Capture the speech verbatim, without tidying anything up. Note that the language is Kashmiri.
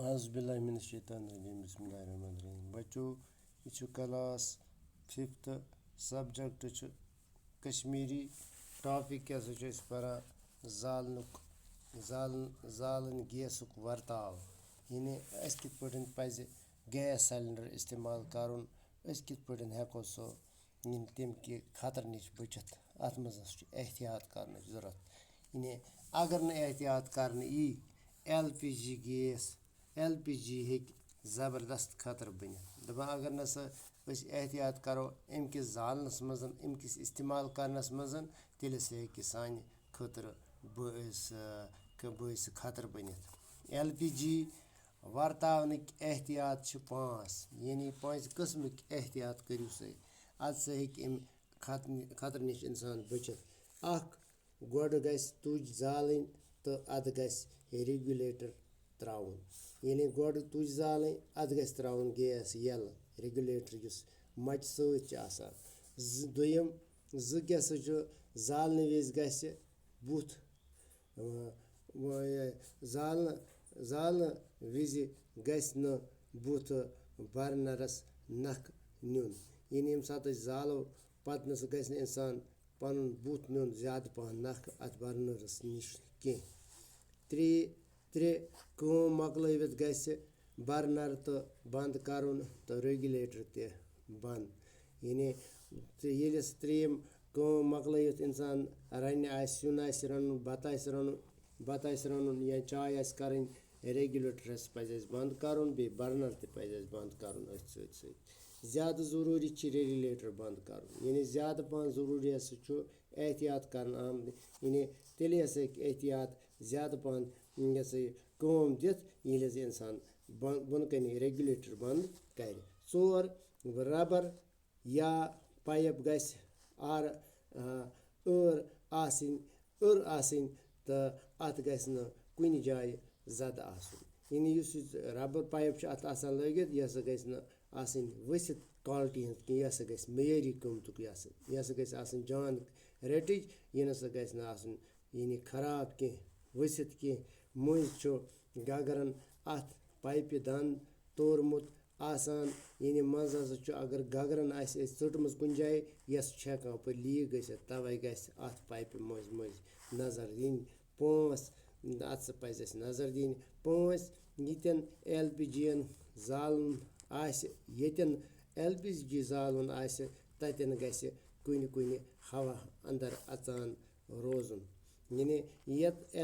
اعوذ باللہ من الشیطان الرجیم، بسم اللہ الرحمن الرحیم۔ بچو، یہِ چھُ class fifth، subject چھُ کشمیٖری، topic کیٛاہ سا چھُ أسۍ پَران؟ زالنُک، زالن زالن گیسُک ورتاو، یعنی اَسہِ کِتھ پٲٹھۍ پَزِ gas cylinder استعمال کَرُن، أسۍ کِتھ پٲٹھۍ ہٮ۪کو سُہ یعنی تَمہِ کہِ خطرٕ نِش بٔچِتھ۔ اَتھ منٛز ہسا چھُ احتیاط کَرنٕچ ضوٚرَتھ۔ یعنی اگر نہٕ احتیاط کَرنہٕ یی، L P G gas، L P G ہیٚکہِ زبردست خطرٕ بٔنِتھ۔ دَپان اگر نہ سا أسۍ احتیاط کَرو اَمہِ کِس زالنَس منٛز، اَمہِ کِس استعمال کَرنَس منٛز، تیٚلہِ ہسا ہیٚکہِ سانہِ خٲطرٕ بٲعث، آ، بٲعث خطرٕ بٔنِتھ۔ L P G ورتاونٕکۍ احتیاط چھِ پانٛژھ، یعنی پانٛژِ قٕسمٕکۍ احتیاط کٔرِو سا۔ اَدٕ سا ہیٚکہِ اَمہِ خط-، خطرٕ نِش اِنسان بٔچِتھ۔ اَکھ، گۄڈٕ گژھِ تُج زالٕنۍ تہٕ اَدٕ گژھِ regulator ترٛاوُن۔ یعنی گۄڈٕ تُج زالٕنۍ، اَدٕ گژھِ ترٛاوُن gas یَلہٕ، regulator یُس مَچہِ سۭتۍ چھِ آسان۔ زٕ، دوٚیِم، زٕ کیٛاہ سا چھُ، زالنہٕ وِزِ گژھِ بُتھ، اۭں، یہِ زالنہٕ، زالنہٕ وِزِ گژھِ نہٕ بُتھ burnerس نَکھٕ نیُن۔ یعنی ییٚمہِ ساتہٕ أسۍ زالو، پَتہٕ نہ سا گژھِ نہٕ اِنسان پَنُن بُتھ نیُن زیادٕ پَہَن نَکھٕ اَتھ burnerس نِش کینٛہہ۔ ترٛے-، ترٛےٚ، کٲم مۄکلٲوِتھ گژھِ burner تہٕ بنٛد کَرُن تہٕ regulator تہِ بنٛد۔ یعنی تہٕ ییٚلہِ أسۍ ترٛیٚیِم کٲم مۄکلٲوِتھ اِنسان رَنہِ آسہِ، سیُن آسہِ رَنُن، بَتہٕ آسہِ رَنُن، بَتہٕ آسہِ رَنُن یا چاے آسہِ کَرٕنۍ، regulatorس پَزِ اَسہِ بنٛد کَرُن، بیٚیہِ burner تہِ پَزِ اَسہِ بنٛد کَرُن أتھۍ سۭتۍ سۭتۍ۔ زیادٕ ضروٗری چھِ regulator بنٛد کَرُن، یعنی زیادٕ پَہَن ضروٗری ہسا چھُ احتیاط کَرنہٕ آمُت، یعنی تیٚلے ہسا ہیٚکہِ احتیاط زیادٕ پَہَن یہِ ہسا یہِ کٲم دِتھ، ییٚلہِ ہسا اِنسان بۄن-، بۄنہٕ کَنہِ regulator بنٛد کَرِ۔ ژور، rubber یا pipe گژھِ آر-، آ، ٲر آسٕنۍ، ٲر آسٕنۍ تہٕ اَتھ گژھِ نہٕ کُنہِ جایہِ زَدٕ آسُن۔ یعنی یُس یہِ rubber pipe چھُ اَتھ آسان لٲگِتھ، یہِ ہسا گژھِ نہٕ آسٕنۍ ؤسِتھ quality ہٕنٛز کینٛہہ، یہِ ہسا گژھِ معیٲری قۭمتُک، یہِ ہسا، یہِ ہسا گژھِ آسٕنۍ جان ریٹٕچ، یہِ نہ سا گژھِ نہٕ آسُن یعنی خراب کینٛہہ، ؤسِتھ کینٛہہ۔ مٔنٛزۍ چھُ گگرن اَتھ pipeہِ دَنٛد تورمُت آسان، یعنی منٛزٕ ہسا چھُ، اگر گگرن آسہِ اَسہِ ژٔٹمٕژ کُنہِ جایہِ، یۄس چھِ ہٮ۪کان پَتہٕ leak گٔژھِتھ، تَوَے گژھِ اَتھ pipeہِ مٔنٛزۍ مٔنٛزۍ نظر دِنۍ۔ پانٛژھ، اَتھ سا پَزِ اَسہِ نظر دِنۍ۔ پانٛژھ، ییٚتٮ۪ن L P G یَن زالُن آسہِ، ییٚتٮ۪ن L P G زالُن آسہِ، تَتٮ۪ن گژھِ کُنہِ کُنہِ ہوا اَندَر اَژان روزُن۔ یعنی یَتھ